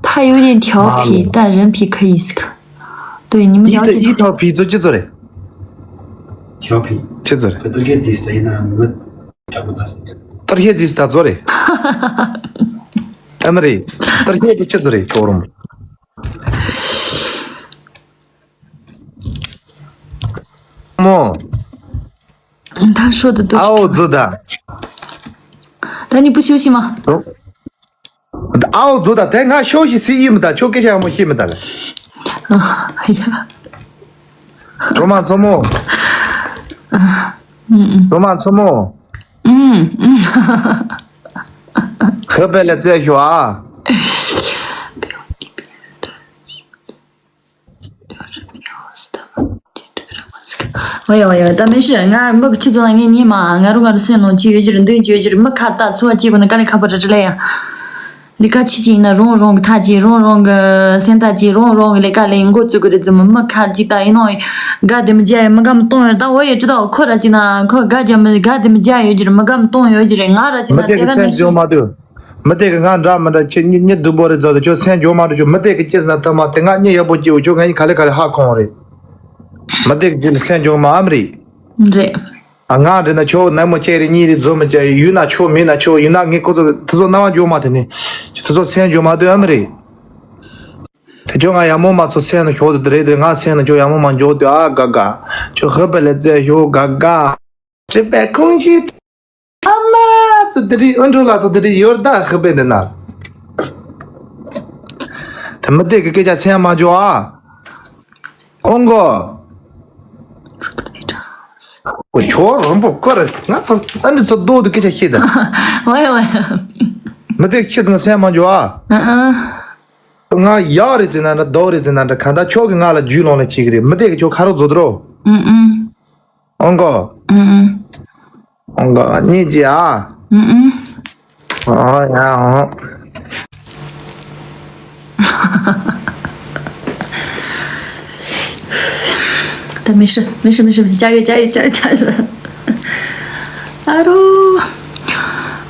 他有点调皮，但人品可以。对，你们了解他。 ཡིད་ཐོག་ཕི་ཚོ་ཅི་ཚོ་རེད། 调皮。 ཅི་ཚོ་རེད། 可都给自己的那么找不到。 ཏར་ཧེ་ཛིས་ད་ཚོ་རེད། ཨ་མ་རེད། ཏར་ཧེ་ཛི་ཅི་ཚོ་རེད་ཁྱོ་རུང་། མོ། 他说的都是 ཨའོ་ཛི་ད། 但你不休息吗？ ཨའོ་ཛི་ད་དེ་ང་ཤོ་ཤི་སི་ཡི་མི་ད་ཁྱོ་སྐད་ཆ་ཡང་མོ་ཤི་མི་ད་ལ། 哎呀。 གྲོ་མ་མཚོ་མོ། གྲོ་མ་མཚོ་མོ། 嗯嗯。 ཧི་པེ་ལེ་ཙེ་ཤོ་ཨ། 我有我有，但没事，ང་མི་གི་ཁྱི་ཚོ་ལ་ངས་ཉན་མ། ང་རུ་ང་རུ་སེམས་ནང་ཅི་ཡོད་ཀྱི་རེད། འདོད་ཀྱི་ཡོད་ཀྱི་རེད། མི་ཁ་ལྟ་ཚོ་བ་སྐྱེས་པ་ནི་དཀའ་ལས་ཁག་པོ་རེད་རེད་ལ་ཡ། ལས་ཀ་ཆི་ཅི་ཡིན་ན་རང་རང་གི་ཐག་ཅི་རང་རང་གི་སེམས་ཐག་ཅི་རང་རང་གི་ལས་ཀ་ལས་འགོ་བཙུགས་གི་རེད་ཙི་མོ། མི་ཁ་ཅི་ལྟ་ཡིན་ནོ། དགའ་དེ་མི་རྒྱ་ཡ་མི་དགའ་མི་གཏོང་ཡོད་ད། འོ་ཡ་ཅི་ད་ཁོ་ར་ཅི་ན་ཁོ་དགའ་རྒྱ་མི་དགའ་དེ་མི་རྒྱ་ཡོད་ཀྱི་རེད། མི་དགའ་མི་གཏོང་ཡོད་ཀྱི་རེད། ང་ར་ཅི་མི་ན་དེ་ག་དེ་ག་སེམས་མི་ཅོ་མ་དུ། མི་དེ་གི་ང་འདྲ་མི་འདྲ་ཁྱེད་གཉིས་གཉིས་སྡུག་པོ་རེད་ཛོ་དེ་ཁྱོད་སེམས་ཅོ་མ་དུ་ཁྱོད་མི་དེ་གི་ཅི་ཟེར་ན་ཐ་མ་དེ་ང་གཉིས་ཡག་པོ་སྐྱེ་བོ་ཁྱོད་ང་གཉིས་ག་ལེ་ག་ལེ་ཧ་ཁོང་རེད། མི་དེ་གི་ཅི་ལ་སེམས་ཅོ་མ་ཨམ་རེད། རེད། ཨ་ང་འདྲི་ན་ཁྱོད་ནང་མོ་ཁྱེད་རེ་གཉིས་རེ་འཛོམས་མི་ཁྱེད་ཡུལ་ན་ཁྱོད་མེད་ན་ཁྱོད་ཡུལ་ན་ངས་ཁོ་ཚོ་དེ་ཚོ་སྣང་བ་འཇོག་མ་དེ་ནི་ཁྱོད་དེ་ཚོ་སེམས་འཇོག་མ་དུས་ཨ་མི་རེད། དེ་ཁྱོད་ང་ཡག་མོ་མ་ཚོ་སེམས་ན་ཞོག་དུ་དེ་རེད་དེ་ང་སེམས་ན་ཁྱོད་ཡག་མོ་མ་འཇོག་དུས་ཨ་དགའ་དགའ་ཁྱོད་ཧི་པེ་ལེ་ཙེ་ཞོག་དགའ་དགའ། དྲི་བའི་ཁུང་ཞིག་ཨ་མ་ཚོ་དེ་རེད། ཨུ་འགྲོ་ལ་ཚོ་དེ་རེད་ཡོར་ད་ཧི་པེ་འདི་ན། དེ་མི་དེ་གི་སྐད་ཆ་སེམས་མ་འཇོག་ཨ། ཨོང་གོ། ཁྱོད་རོན་པོ་ཀོ་རེད། ང་ཚོ་ཨ་ནི་ཚོ་རྡོ་དུ་སྐད་ཆ་བཤད་ད། ཝེ་ཝེ། མི་དེ་ཁྱེད་ཚོ་སེམས་མ་འཇོག་ཨ། ཨ་ཨ། ང་ཡག་རེད་ཟེར་ན་འདྲ་རྡོ་རེད་ཟེར་ན་འདྲ་གང་ལྟར་ཁྱོད་ཀྱིས་ང་ལ་རྒྱུས་ལོན་ལ་བྱེད་ཀྱི་རེད། མི་དེ་གི་ཁྱོད་ཁ་རོག་བཟོ་དུ་རོ། ཨུ་ཨུ། ཨོང་གོ། ཨུ་ཨུ། ཨོང་གོ་གཉིས་ཀྱི་ཨ། ཨུ་ཨུ། ཨོ་ཡ་ཨོ། 但没事，没事，没事，加油，加油，加油，加油！哎呦，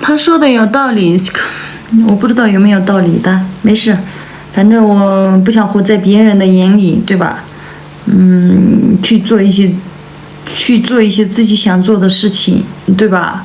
他说的有道理，我不知道有没有道理，但没事，反正我不想活在别人的眼里，对吧？嗯，去做一些，去做一些自己想做的事情，对吧？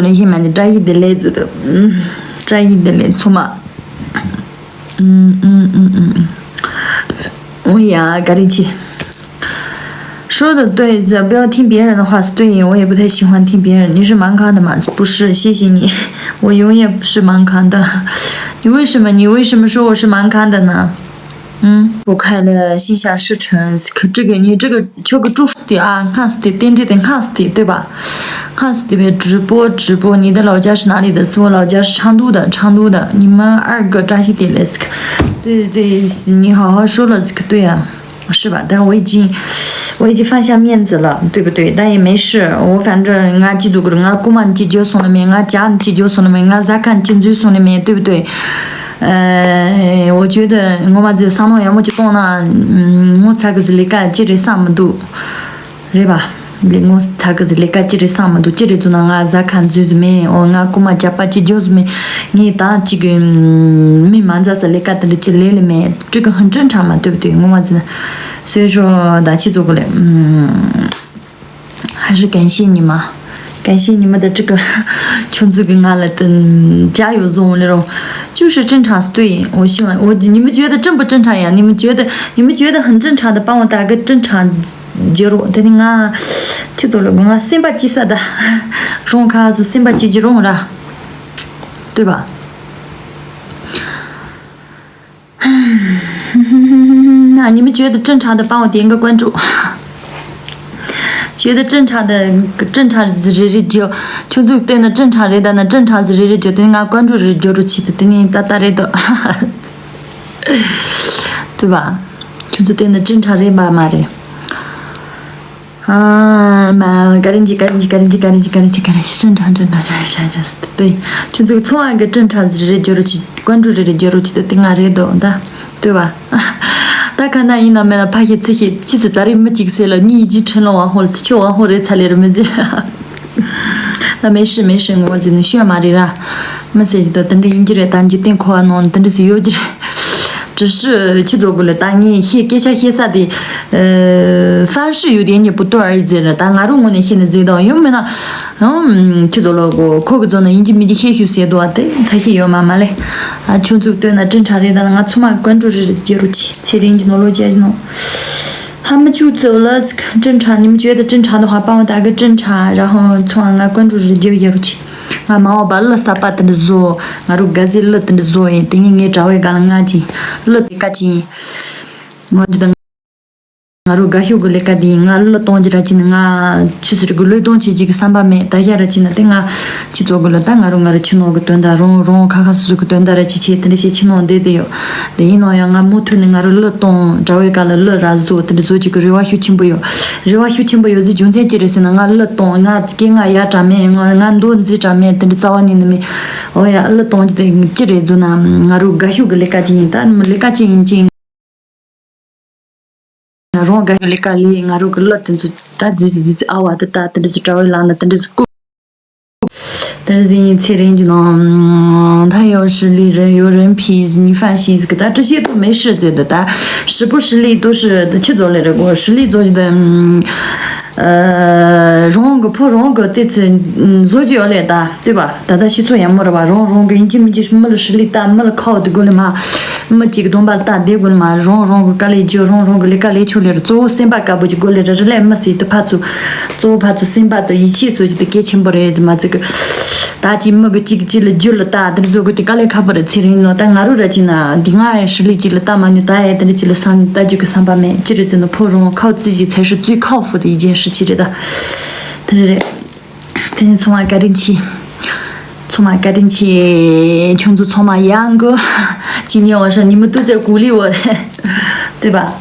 ཚོ་ལ་ཤེས་མ་ནི་བཀྲ་ཤིས་བདེ་ལེགས་ཚོ་དང་། བཀྲ་ཤིས་བདེ་ལེགས་ཚང་མ། ཨུམ་ཨུམ་ཨུམ་ཨུམ། འོ་ཡ་ག་རེ་ཆེ།说的对，只不要听别人的话是对的，我也不太喜欢听别人。你是蛮看的吗？不是，谢谢你，我永远不是蛮看的。你为什么？你为什么说我是蛮看的呢？嗯，我看了心想事成，可这个你这个这个祝福的啊，看是的，点这点看是的，对吧？看是的呗，直播直播，你的老家是哪里的？是我老家是昌都的，昌都的。你们二个扎西点了，对对对，你好好说了，对呀、是吧？但我已经，我已经放下面子了，对不对？但也没事，我反正俺记住个，俺姑妈记就送了没，俺家记就送了没，俺咋看记就送了没，对不对？呃，我觉得我把这上头要么就动了，嗯，我才可是那个接着上么都，对吧？ ལས་ངོ་ཚ་གི་ཟི་ལས་ཀ་ཅི་རེད་བསམ་མི་འདུག་ཅི་རེད་བཟོ་ན་ང་ཟ་ཁ་འཛུལ་ཟི་མེད། འོ་ང་རྐུ་མ་རྒྱབ་པ་ཅི་འཇོག་ཟི་མེད། ངས་ད་ཅིག་གི་མི་མ་མཛའ་ས་ལས་ཀ་དེ་འདྲ་ཅི་ལས་ལས་མེད། ཀྲི་གི་ཧུན་ཀྲིན་ཁྲ་མ་ལྟོས་པ་དེ་ངོ་མ་ཟི་ན་སོས་ཤོ་ད་ཅི་བཟོ་གི་ལས། ཧ་རི་感谢你们། 感谢你们的这个 ཁྱོད་ཚོ་གི་ང་ལ་དུ་加油送了咯。就是正常是对，我希望我你们觉得正不正常呀？你们觉得你们觉得很正常的，帮我打个正常。 རྒྱུ་རོ། དེ་ནི་ང་ཁྱི་ཚོ་ལ་ང་སེམས་པ་སྐྱིད་ས་ད། རོང་ཁ་སུ་སེམས་པ་སྐྱིད་རྒྱུ་རོང་ར། ལྟོས་པ། 那你们觉得正常的，帮我点个关注。觉得正常的，正常是谁谁就，就就对那正常人的那正常是谁谁就对俺关注是就入去的，对你哒哒人的。对吧？ ཁྱོད་ཚོ་བལྟས་ན་ཅི་འདྲ་རེད་མ་མ་རེད། ཨ་མ་ག་རེ་འཇི་ག་རེ་འཇི་ག་རེ་འཇི་ག་རེ་འཇི་ག་རེ་འཇི་ག་རེ་འཇི་ཅི་འདྲ་འདྲ་འདྲ་འདྲ་འདྲ་འདྲ་ཟེར་ཏེ། ཁྱོད་ཚོ་ཚོང་བ་གི་ཅི་འདྲ་ཟེར་རེ་རྒྱོ་རུ་ཆི་ཀོན་ཀྲུ་རེ་རེ་རྒྱོ་རུ་ཆི་ཏེ་ཏེ་ང་རེད་དོ་ད་ལྟོས་པ། ད་ཁ་ན་ཡིན་ན་མེད་ན་ཕ་ཤེ་ཚི་ཤེ་ཅི་ཟེར་ད་རེས་མི་གཅིག་ཟེར་ལ་ནི་ཡི་ཅི་ཁྲིན་ལོ་བ་ཧོ་ལ་ཚི་ཆི་བ་ཧོ་རེ་ཚ་ལེ་རུ་མི་ཟེར། ད་མེ་ཤི་མེ་ཤི་ངོ་ཟེར་ནི་ཤོད་མ་རེད་ར། མི་ཟེར་གྱི་ད་དེ་འདྲ་ཡིན་གྱི་རེད། ད་འཇིག་རྟེན་འཁོར་བ་ནང་དེ་འདྲ་ཟེར་ཡོད་ཀྱི་རེད། 只是 ཁྱི་ཚོ་གུ་ལ་ད་ངས་ཤེས་སྐད་ཆ་བཤད་ས་དེ། 方式有点也不对而已 ཟེར་ད་ང་རང་ངོས་ནས་ཤེས་ནས་ཟེར་དང་ཡོང་མེད་ན། ཁྱི་ཚོ་ལོ་གོ་ཁོ་གི་ཚོ་ན་ཡིན་གྱི་མིན་གྱི་ཤེས་ཤུ་ཟེར་དོ་ཨ་དེ་ད་ཤེས་ཡོད་མ་མ་ལེ། ཨ་ཁྱོད་ཚོ་ལྟོས་ན་ཅི་འདྲ་རེད། ད་ང་ཚོ་མ་ཀོན་ཀྲུ་རེ་རེ་རྒྱལ་རུ་ཆི་ཚེ་རིང་གི་ནོ་ལོ་རྒྱལ་གྱི་ནོ། ཧ་མ་ཆུ་ཚོ་ལ་ཅི་འདྲ་ཉིམ་བཅོས་ད་ཅི་འདྲ་ནོ་ཧ་པང་ད་གི་ཅི་འདྲ་ར་ཧོ་ཚོ་ང་ཀོན་ཀྲུ་རེ་རྒྱལ་ཡ་རུ་ཆི། ང་མ་འོ་བ་ལ་ས་པ་དེ་འདྲ་བཟོ། ང་རུ་ག་ཟི་ལ་དེ་འདྲ་བཟོ་ཡིན་དེ་ངས་ངའི་དྲ་བའི་ག་ལ་ང་ཅི་ལ་དེ་ཀ་ཅི་ཡིན། ང་འདི་དང་ང་རུ་དགའ་ཤོས་གི་ལས་ཀ་འདི་ཡིན། ང་ལ་གཏོང་རྒྱུ་ར་ཅི་ནི་ང་ཆུ་ཟུར་གི་བློས་གཏོང་བྱེད་ཀྱི་བསམ་པ་མེད། ད་ཤ་ར་ཅི་ན་དེ་ང་ཆུ་ཚོགས་གི་ལ་ད་ང་རུ་ང་རུ་ཆུ་ནང་གི་དོན་དག་རོང་རོང་ཁ་ཁ་སུ་སུ་གི་དོན་དག་ར་ཅི་བྱེད་དེ་འདྲ་བྱེད་ཆུ་ནང་བསྡད་དེ་ཡོད། དེ་ཡིན་ནང་ཡང་ང་མུ་མཐུད་ནས་ང་རུ་གླུ་གཏོང་དྲ་བའི་སྐབས་ལ་གླུ་ར་བཟོ་དེ་འདྲ་བཟོ་བྱེད་ཀྱི་རེ་བ་ཤུགས་ཆེན་པོ་ཡོད། རེ་བ་ཤུགས་ཆེན་པོ་ཡོད་ཟེར་རྒྱུ་མཚན་ཅི་རེད་ཟེར་ན་ང་གླུ་གཏོང་ང་སྐད་ངག་ཡག་དྲ་མེད་ང་ང་མདོ་འཛི་དྲ་མེད་དེ་འདྲ་རྩ་བ་ཉིད་ནས་མེད། འོ་ཡ་གླུ་གཏོང་རྒྱུ་དེ་ཅི་རེད་བཟོ་ན་ང་རུ་དགའ་ཤོས་གི་ལས་ཀ་ཅི་ཡིན་ད་ལས་ཀ་ཅི་ཡིན་ཅི་ཡིན། ང་རང་དགའ་ཤོས་ལས་ཀ་ལས་ང་རང་གི་གླུ་དེ་ཚོ་ད་ཛི་ཛི་ཛི་ཛི་ཨ་བ་དེ་ད་དེ་འདྲ་ཚོ་དྲ་བའི་ལག་ན་དེ་འདྲ་ཚོ་བཀོད། དེར་ཟིན་ཚེ་རིང་གི་ནང་ད་ཡོད་实力人有人品你放心 ཟིག་ད་这些都没事 ཟེར་ད་ད་是不是力都是去做来这个实力做的 རང་གི་ཕོ་རང་གི་ཏི་ཚེ་བཟོ་རྒྱུ་ཡོད་ལས་ད་ལྟོས་པ། ད་ལྟ་ཤི་ཚོ་ཡང་མོ་ར་བ་རང་རང་གི་ཡིན་གཅིག་མིན་གཅིག་མི་ལ་ཧྲི་ལི་ལྟ་མི་ལ་ཁའོ་དི་གོ་ལི་མ། མི་གཅིག་གདོང་པ་ལྟ་བསྡད་གོ་ལི་མ། རང་རང་གི་དཀའ་ལས་རྒྱུ་རང་རང་གི་ལས་ཀ་ལས་ཆོག་ལེ་རུ་གཙོ་བོ་སེམས་པ་དཀར་པོ་གཅིག་གོ་ལེ་ར་རི་ལས་མི་སྲིད་དུ་ཕ་ཚུ། གཙོ་བོ་ཕ་ཚུ་སེམས་པ་དུ་ཡིད་ཆེས་སོ་གཅིག་དུ་གལ་ཆེན་པོ་རེད་དུ་མ་ཚིག་གི། ད་ཅི་མི་གི་གཅིག་གཅིག་ལ་རྒྱུ་ལ་ལྟ་དེར་བཟོ་གི་དུ་དཀའ་ལས་ཁག་པོ་རེད་ཚེ་རིང་ནོ། ད་ང་རུ་ར་ཅི་ན་འདི་ང་ཧྲི་ལི་གཅིག་ལ་ལྟ་མ་ཉུ་ད་ཡ་དེ་འདྲ་གཅིག་ལ་བསམ་ལྟ་རྒྱུ་གི་བསམ་པ་མེད་ཅི་རེད་ཚེ་ནོ་ཕོ་རང་ཁའོ་ཙི་གཅིག་ཚེ་ཧྲི་ཙུའི་ཁའོ་ཧྥུ་དུ་ཡི་ཅན་ཧྲི་ཆི་རེད་ད། དེ་རེད། དེ་ནི་ཚོང་བ་བཀའ་དྲིན་ཆེ། ཚོང་བ་བཀའ་དྲིན་ཆེ། ཁྱོད་ཚོ་ཚང་མ་ཡང་གི་ 今天晚上你们都在鼓励我，对吧？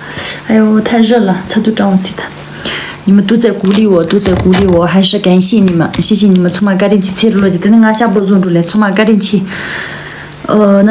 哎呦，太热了，擦都张我气的。你们都在鼓励我，都在鼓励我，还是感谢你们，谢谢你们。ཚང་མ་བཀའ་དྲིན་ཆེ། ཚེ་རིང་ལོ་རྒྱུས་དེ་ནི་ང་ཞབས་པོ་བཟུང་འགྲོ་ལེ། ཚང་མ་བཀའ་དྲིན་ཆེ། ཨ་ན།